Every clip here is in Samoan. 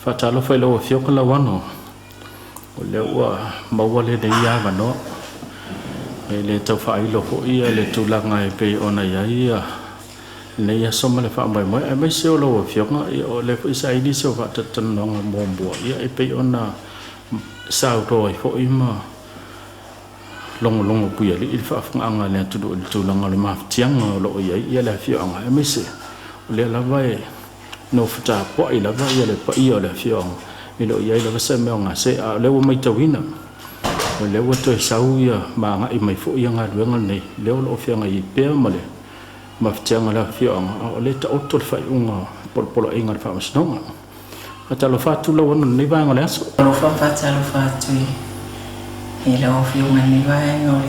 Faatalofa i lau Afioga Lauano, o lea ua maua lenei avanoa. E le tau faailo foi le tulaga e pei ona i ai lenei aso ma le faamoemoe, aemaise o lau Afioga, o lea foi sa i ai nisi o faatalatalanoaga muamua e pei ona saunoa ai foi ma logologo puialii le faafofogaaga a le atunuu i le tulaga o le mafatiaga o lo o i ai le afioaga, aemaise o lea lava e nofo tapuai lava le paia o le afioaga, e le o i ai lava se mea o gase. A o lea ua matauina, o lea ua toe sau ma agai mai foi galuega nei, lea o lo o feagai pea ma le mafatiaga o le afioaga, a o lea e taoto le faaiuga o polopoloaiga a le Faamasinoga. Faatalofa atu Lauano i lenei vaega o le aso. Alofa ma faatalofa atu i lau Afioga i lenei vaega o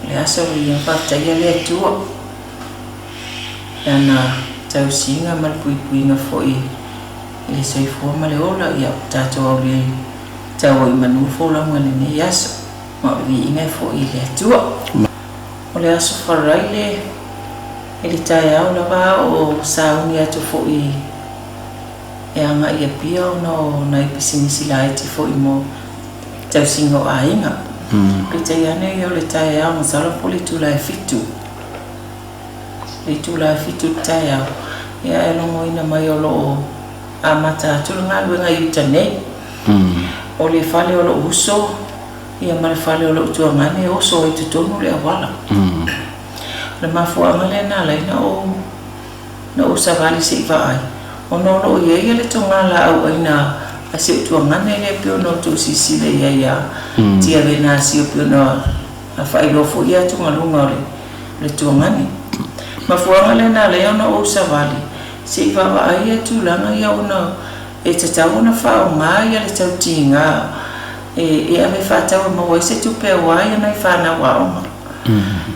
le aso. Ia faafetaia le Atua i Lana tausiga ma le puipuiga foi i le soifua ma le ola. Ia ua tatou aulia tau ai i manu le folauga i lenei aso, ma o le viiga e foi i le Atua. O le aso Faraile i le taeao lava o sauni atu foi e agai i Apia ona o nai pisinisi laiti foi mo tausiga o aiga. Peitai ane ia o le taeao masalo po o le itula e 7, le itula e 7 i le taeao, ia ae logoina mai o lo o amata atu le galuega i uta nei. O le fale o lou uso ia ma le fale o lou tuagane e oso ai i totonu le auala. O le mafuaaga lea na ala ai na ou Na ou savali se i vaai, ona o lo o i ai le toga laau aina a si ou tuagane lea pei ona outou silasila i ai ia Tia Venasio pei ona faailoa foi ia atugaluga o le tuagane. Mafuaaga lea na ala ai ona ou savali se i vaavaai ia tulaga ia ona e tatau ona faaaoga ia le tautiga e ave faatau e maua ai se tupe aua ia nai fanau aoga.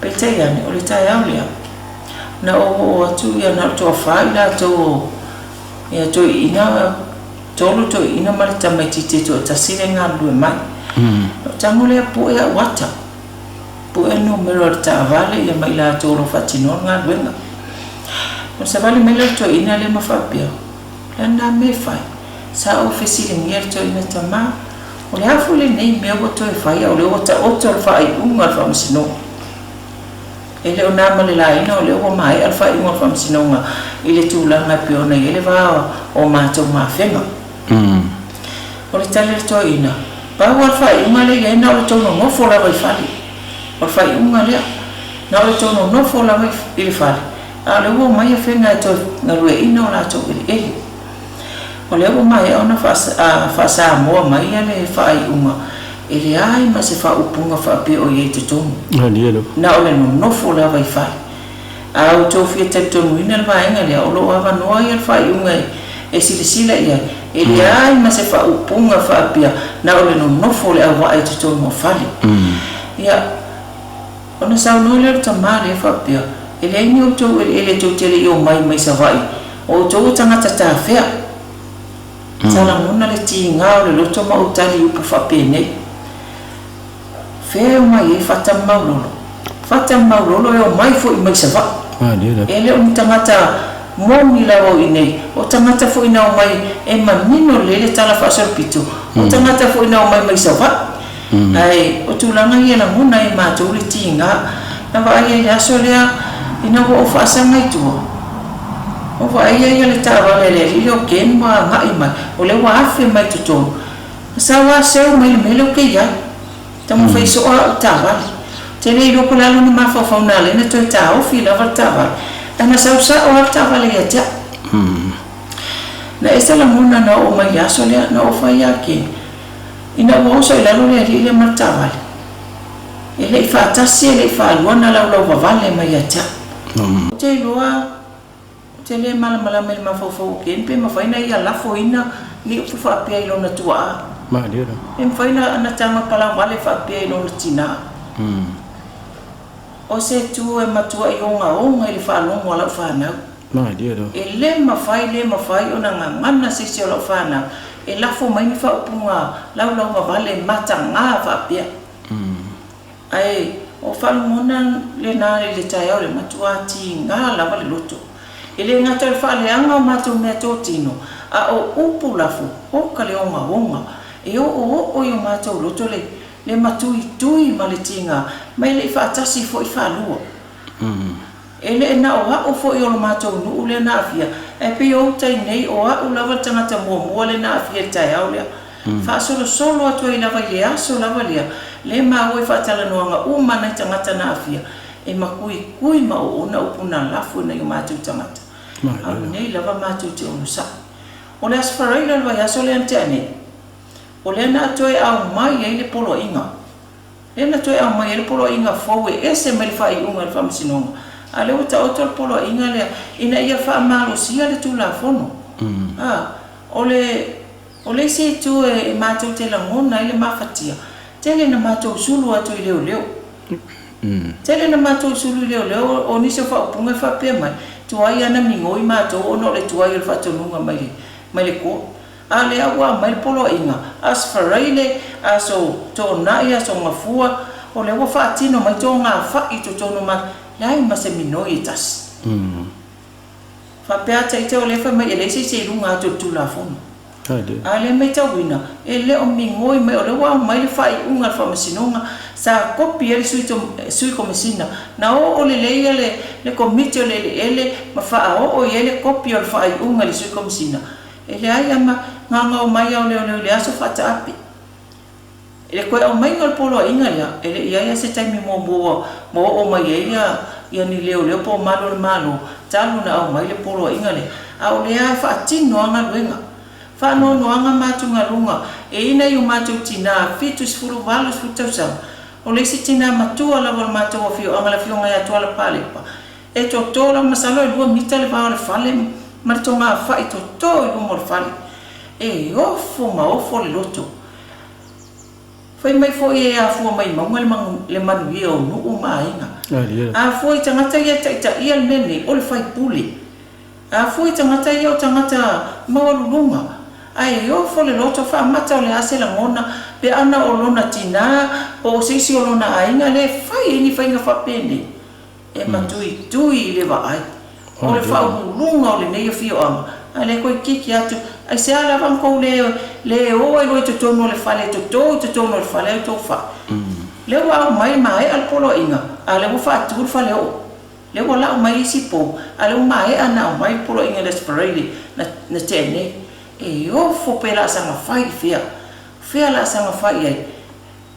Peitai ane, o le taeao lea, Na ou oo atu ia na o le toafa i latou o ia toeaiina, tolu toeaiina ma le tamaitiiti e toatasi le galulue mai. Na ou tago lea pue au ata, pue numera o le taavale ia ma i latou o lo o faatinoa le galuega. Ona savali mai lea o le toeaina lea ma faapea, O le a lena mea e fai? Sa ou fesiligia le toeaina tama, o le a foi lenei mea ua toe fai a o lea ua taoto le faaiuga a le faamasinoga? E le o na ma le laina o lea ua maea le faaiuga o le Faamasinoga i le tulaga e pei ona i ai le va o matou mafega. O le tali a le toeaina, Pau lava le faaiuga lea e i ai na o le tou nonofo lava i fale. O le faaiuga lea, na o le tou nonofo lava i le fale, a o lea ua omai afega e toe galueaiina o latou eleele. O lea ua maea ona faa-Samoa mai le faaiuga, e leai ma se faaupuga faapea o i ai i totonu. Na o le nonofo lava i fale. A outou fia talitonuina le vaega lea, o lo o avanoa ia le faaiuga e silasila i ai, e leai ma se faaupuga faapea na o le nonofo o le auvaa i totonu o fale. Ia. Ona saunoa lea o le tama lea faapea, E leai ni outou eleele tou te le i omai mai Savaii, o outou o tagata tafea. Sa lagona le tiga o le loto ma ou tali i upu faapenei. Fea e omai ai Fata ma Maulolo? Fata ma Maulolo e omai foi mai Savaii. E le o ni tagata moni lava o inei, o tagata foi na omai e manino lelei le tala faasolopito, o tagata foi na omai mai Savaii. Ae o tulaga ia e lagona ai e matou le tiga. Na vaai ai i le aso lea ina ua ou faasaga i tua, ua vaai ai le taavale a le alii lea o Ken ua agai mai, o lea ua afe mai i totonu. Na sau lava seu mai le mea lea ou te i ai. Taumafai soo au taavale. Ou te le iloa po o le a lona mafaufau na ala ai ona toe taofi lava le taavale, ae na sau sao lava le taavale ia te au. Na ese lagona na oo mai i le aso lea, na ou fai ia Ken, Ina ua oso i lalo le alii lea ma le taavale, e le i faatasi e le i faalua na laulau vavale mai ia te au. Ou te iloa, ou te le malamalama i le mafaufau o Ken pe mafai na ia lafoina ni upu faapea i lona tuaa. Pe mafai na taga palavale faapea i lona tinā. O se tu e matuai ogaoga i le faalogo a lau fanau. E le mafai, le mafai ona gagana se isi o lau fanau e lafo mai ni faaupuga laulauvavale mataga faapea. Ae o faalogona lena i le taeao lea, matua tiga lava le loto. E le gata o le faaleaga o matou meatotino, A o upu lafo, oka le ogaoga, e oooo i o matou loto le le matuitui ma le tiga, ma e le i faatasi foi faalua. E le na o a'u foi o lo matou nuu lea na aafia, ae pei o uta i nei o a'u lava le tagata muamua lea na aafia i le taeao lea. Faasolosolo atu ai lava i le aso lava lea, lea maua i faatalanoaga uma a nai tagata na aafia, e makuikui ma oona upu na lafo i nai o matou tagata. A o lenei lava matou te onosai. O le Aso Faraile o le vaiaso lea na tea nei, o lea na toe aumai ai le poloaiga. Lea na toe aumai ai le poloaiga fou e ese mai le faaiuga a le Faamasinoga, a o lea ua taoto le poloaiga lea ina ia faamalosia le Tulafono. A, o le, o le isi itu e matou te lagona ai le mafatia, tele ina matou sulu atu i leoleo. Tele ina matou sulu i leoleo, o nisi o faaupuga e faapea mai, tuai lava na migoi matou ona o le tuai o le faatonuga mai le, mai le court. A lea ua aumai le poloaiga, Aso Faraile, Aso Toonai, Aso Gafua, o lea ua faatino mai togafai i totonu o ma, leai ma se minoi e tasi. Faapea a ita o lea e fai mai e leai se isi e i luga atu o le Tulafono. A lea e matauina, e le o migoi mai, o lea ua aumai le faaiuga a le Faamasinoga, sa kopi ai le Sui Komesina, na oo lelei le Komiti o le Eleele ma faaoo i ai le kopi o le faaiuga i le Sui Komesina, E leai lava ma gaogao mai ao leoleo i le aso faataape. I le toe aumaiga o le poloaiga lea, e le i ai lava se taimi muamua ua oo mai ai ia ni leoleo po o malu o le Malo talu ona aumai le poloaiga lea, a o lea lava e faatino lava galuega. Faanoanoaga ma atugaluga e i ai nai o matou tina 70, 80 tausaga. O le isi tina matua lava o le matou afioaga le afioga ia Tuala Palepa, E toto lava, masalo e 2 mita le va o le fale ma le togafai toto i luma o le fale. E ofo ma ofo le loto. Fai mai foi e afua mai mauga le manuia o nuu ma aiga. A fua i tagata ia e taitaia le mea lenei, o le faipule. A fua i tagata ia o tagata maualuluga. Ae ofo le loto faamata o le a se lagona pe ana o lona tina po o se isi o lona aiga lea e fai ai ni faiga faapenei. E matuitui i le vaai. O le faauluuluga o lenei afioaga, a lea toeitiiti atu, aisea lava na tou le le o ai loa i totonu o le fale e toto i totonu o le fale ai tou fai. Lea ua aumai maea le poloaiga, a lea ua faatu le faleoo. Lea ua lau mai isi pou, a lea ua maea na aumai le poloaiga i le Aso Faraile na na tea nei. E ofo pe laasaga fai i fea. O fea laasaga fai i ai.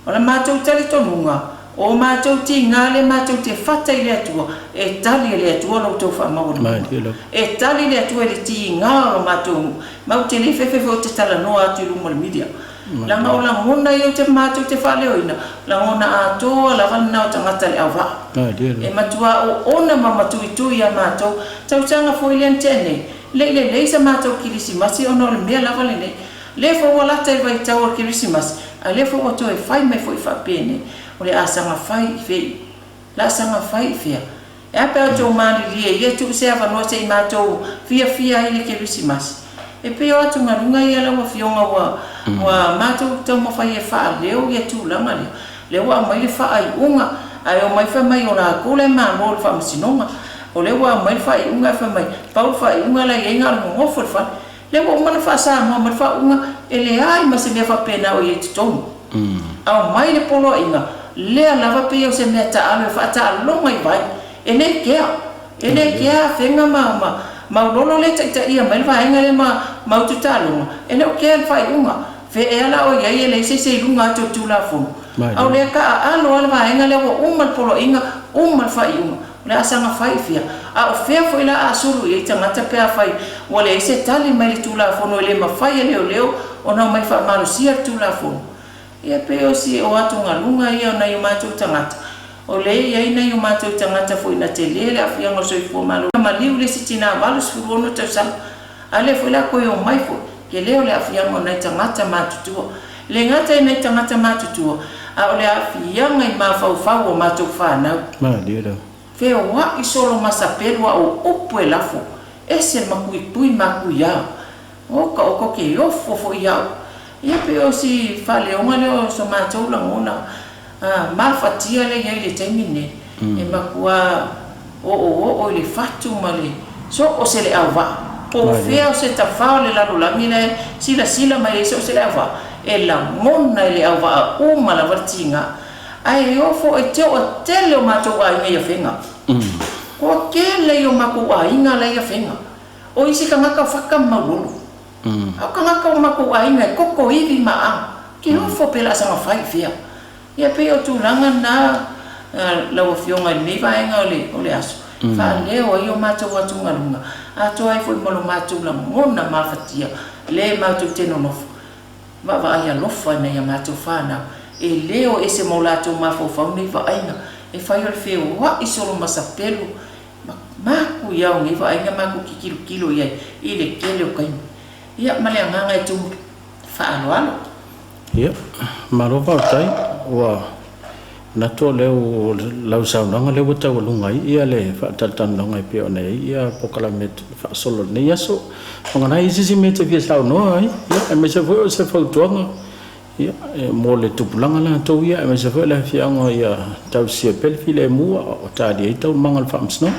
O le matou talitonuga, o matou tiga lea matou te fata i le Atua, e tali e le Atua lo outou faamaualuluga. E tali le Atua i le tiga o lo matou nuu. Ma ou te le fefe foi ou te talanoa atu i luma o le media. Leaga o lagona ia ou te matou te faaleoina, lagona atoa lava lena o tagata le auvaa. E matua oona ma matuitui ia matou. Tausaga foi lea na tea nei, le i lelei sa matou kilisimasi ona o le mea lava lenei. Lea foi ua lata i le vaitau o le Kerisimasi, a lea foi ua toe fai mai foi faapenei, o le asaga fai i fei. Laasaga fai i fea? E a pe a outou malilie ia tuu se avanoa se i matou fiafia ai i le Kerisimasi? E pei o atugaluga ia lau Afioga ua ua matou taumafai e faaleo ia tulaga lea. Lea ua aumai le faaiuga, ae omai fai mai o latou la e malo i le Faamasinoga. O lea ua aumai le faaiuga ae fai mai, pau le faaiuga la e i ai na o le nonofo i le fale. Lea ua uma ona faa-Samoa mai le faauuga, e leai ma se mea faapena o i ai i totonu. Aumai le poloaiga, lea lava pei o se mea taalo e faataaloga i vai. E le kea. E le kea Afega ma, ma Maulolo lea e taitaia mai le vaega lea ma Maututaaloga, e le o kea le faaiuga. Fea ea la o i ai e leai se isi e i luga atu o le Tulafono. A o lea taaalo lava le vaega lea ua uma le poloaiga, uma le faaiuga. O le a saga fai i fea? A o fea foi la a sulu i ai tagata pe afai ua leai se tali mai le Tulafono e le mafai e leoleo ona omai faamalosia le Tulafono? Ia pei o si o atugaluga ia o nai o matou tagata. O lea e i ai nai o matou tagata foi na tele le aafiaga o le soifua maloloina. Maliu le isi tina 86 tausaga, a lea foi la toe omai foi, tele o le aafiaga o nai tagata matutua. E le gata i nai tagata matutua, a o le aafiaga i mafaufau o matou fanau. Malie lava. Feoai solo masapelu a o upu e lafo, ese le makuikui makuiā. Oka oka ke ofo foi au. Ia pei o si faaleoga lea o so matou lagona mafatia lea e i ai i le taimi lenei, e matua oooo i le fatu ma le so o se le auvaa. Po o fea o se tafā o le lalolagi la e silasila mai ai so o se le auvaa, e lagona e le auvaa uma lava le tiga. Ae ofo e toatele o matou aiga i Afega. Toatele ia o matou aiga la i Afega. O isi tagata o faka ma maulolo. A o tagata o matou aiga e koko ivi ma aao. Ke ofo pe laasaga fai i fea. Ia pei o tulaga na lau Afioga i lenei vaega o le aso, e faaleo ai o matou atugaluga, atoa ai foi ma lo matou lagona mafatia le matou te nonofo vaavaai alofa i nai a matou fanau e le o ese ma o latou mafaufau nei vaaiga e fai o le feoai solo masapelu ma maku ia o nei vaaiga matou te tilotilo i ai i le tele o taimi. Ia ma le agaga e tumu faaaloalo. Ia, malo faafetai. Ua manatu o lea o lau saunoaga lea ua taualuga ai ia le faatalatalanoaga e pei ona i ai ia polokalame faasolo o lenei aso. Vagana ai se isi mea e te fia saunoa ai, ia, aemaise foi o se fautuaga, ia, mo le tupulaga latou ia, aemaise foi o le afioaga ia tausia pea le filemu a o talia ai taualumaga o le Faamasinoga.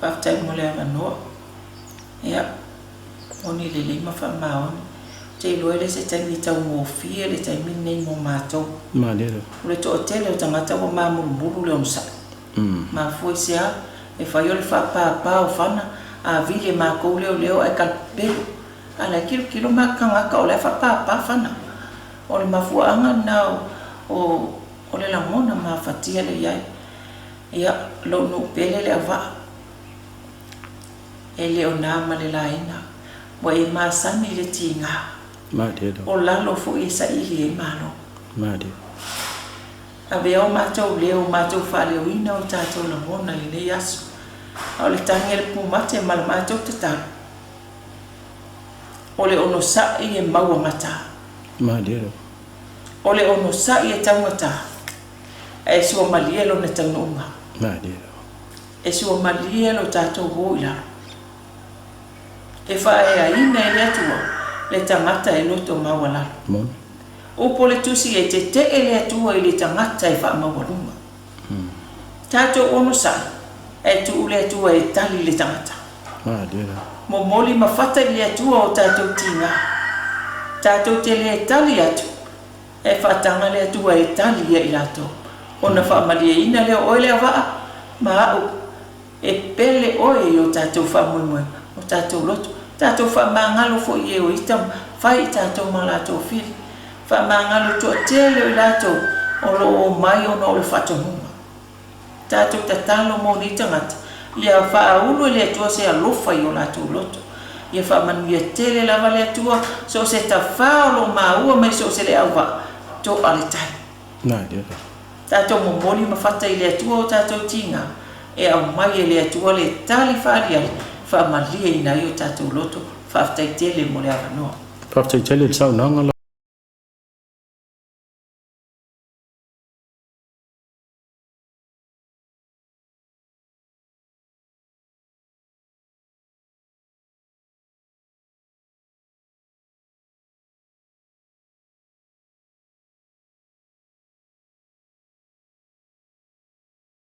Faafetai mo le avanoa. Ia, moni lelei ma faamaoni. Ou te iloa e le se taimi taugofie le taimi lenei mo matou. Malie lava. O le toatele o tagata ua mamulumulu le onosai. Mafua i se a? E fai o le faapapa o fana, a vili e makou leoleo ae kalapelo. A la e kilokilo ma tagata o la e faapapa fana. O le mafuaaga lena o o le lagona mafatia lea i ai. Ia, lou nuu pele le auvaa. E le o na ma le laina. Ua e masani i le tiga. O lalo foi e saili ai malo. Avea o matou leo matou faaleoina o tatou lagona i lenei aso. A o le tagi a le pumate ma le matou tatalo, o le onosai e mauagata. O le onosai e taugata, ae suamalie lona taunuuga. E suamalie lo tatou o i lalo. E faaeaina e le Atua le tagata e loto maualalo. Upu o le Tusi e tetee le Atua i le tagata e faamaualuga. Tatou onosai, ae tuu le Atua e tali le tagata. Momoli ma fata i le Atua o tatou tiga. Tatou te le tali atu, Ae faataga le Atua e tali ia i latou, ona faamalieina lea o oe le auvaa ma au, e pele oe i o tatou faamoemoega, o tatou loto, tatou faamagalo foi i e o ita fai i tatou ma latou fili, faamagalo toatele o i latou o lo o omai ona o le faatonuga. Tatou tatalo mo nei tagata, ia faaulu e le Atua se alofa i o latou loto. Ia faamanuia tele lava le Atua, so o se tafā o lo o maua mai so o se leauvaa, toa le tai. Tatou momoli ma fata i le Atua o tatou tiga, e aumai e le Atua le tali faaaliali faamalieina ai o tatou loto. Faafetai tele mo le avanoa. Faafetai tele i le saunoaga.